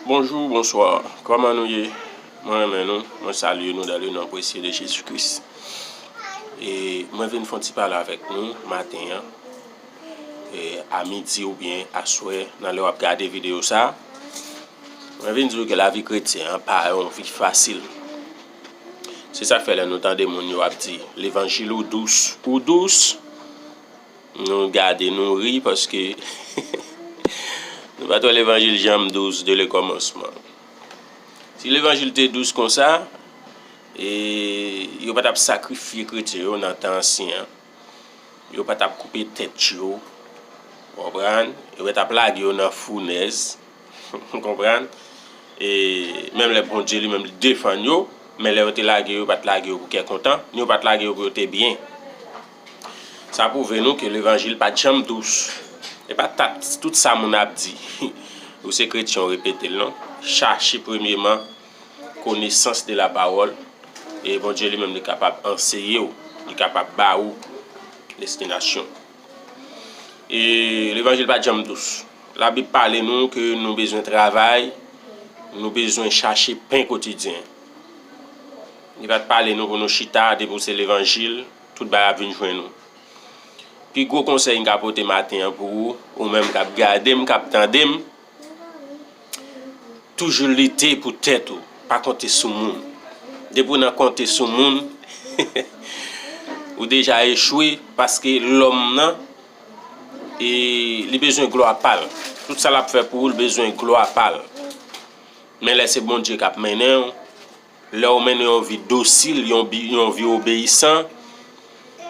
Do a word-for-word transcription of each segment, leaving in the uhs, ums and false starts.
Bonjou, bonswa. Kòman nou ye? Mwen renmen nou. Mwen salye nou dans le nom précieux de Jésus-Christ. E mwen vin fè yon ti pale avèk nou maten an. E a midi oubyen aswè, nan lè w ap gade videyo sa a, mwen vin di w ke lavi kretyen an pa yon vi fasil. Se sa k fè lè nou tande moun yo ap di, levanjil ou dous, ou dous, nou gade, nou ri, paske nou pa t wè levanjil janm dous de le kòmansman. Si levanjil te dous konsa, e yo pa t ap sakrifye kretyen yo nan tan ansyen an. Yo pa t ap koupe tèt yo, w konprann? Yo pa t ap lage yo nan founèz, w konprann? E menm lè Bondye li menm li defann yo, men lè yo te lage yo, yo pa t lage yo pou kè kontan, ni yo pa t lage yo pou yo te byen. Sa pwouve nou ke levanjil pa t janm dous. E pa ta-, tout sa moun ap di. Ou se kretyen, w repete l non. Chache premyeman konesans de la pawòl. E Bondye li menm li kapab anseye w, li kapab ba ou destinasyon. E levanjil pa t janm dous. Labib pale nou ke nou bezwen travay, nou bezwen chache pen kotidyen. Li pa t pale nou pou nou chita, depi w se levanjil, tout bagay ap vin jwenn ou. Pi gwo konsèy m ka pote maten an pou ou, ou menm k ap gade m, k ap tande m, toujou lite pou tèt ou, pa konte sou moun. Depi w nan konte sou moun, ou deja echwe, paske lòm nan, e li bezwen glwa pa l. Tout sa l ap fè pou ou, li bezwen glwa pa l. Men lè se Bondye k ap mennen w, lè w mennen yon vi dosil, yon bi-, yon vi obeyisan,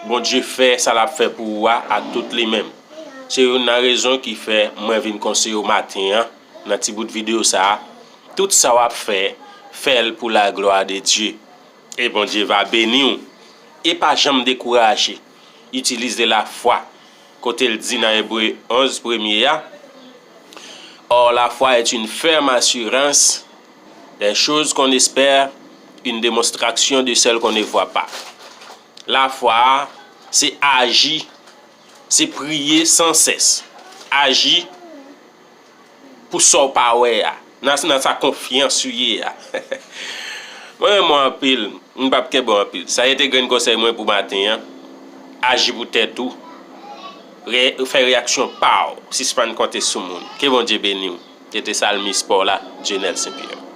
Bondye fè sa l ap fè pou ou a ak tout li menm. Se youn nan rezon ki fè mwen vin konseye w maten an, nan ti bout videyo sa a, tout sa w ap fè, fè l pou la glwa de Dye. E Bondye va beni w. E pa janm dekouraje. Itilize lafwa. Kote l di nan Ebre onz premye a, Or, la foi est une ferme assurance des choses qu'on espère, une démonstration de celles qu'on ne voit pas. Lafwa a, se aji, se priye san sès. Aji pou sa w pa wè a, nan, nan sa konfyans ou ye a. Mwen renmen w anpil, m p ap kenbe w anpil. Sa se te grenn konsèy mwen pou maten an. Aji pou tèt ou. Re-, fè reyaksyon pa w. Sispann konte sou moun. Ke Bondye beni w. Se te salmis pa w la, Dieunel Saint Pierre.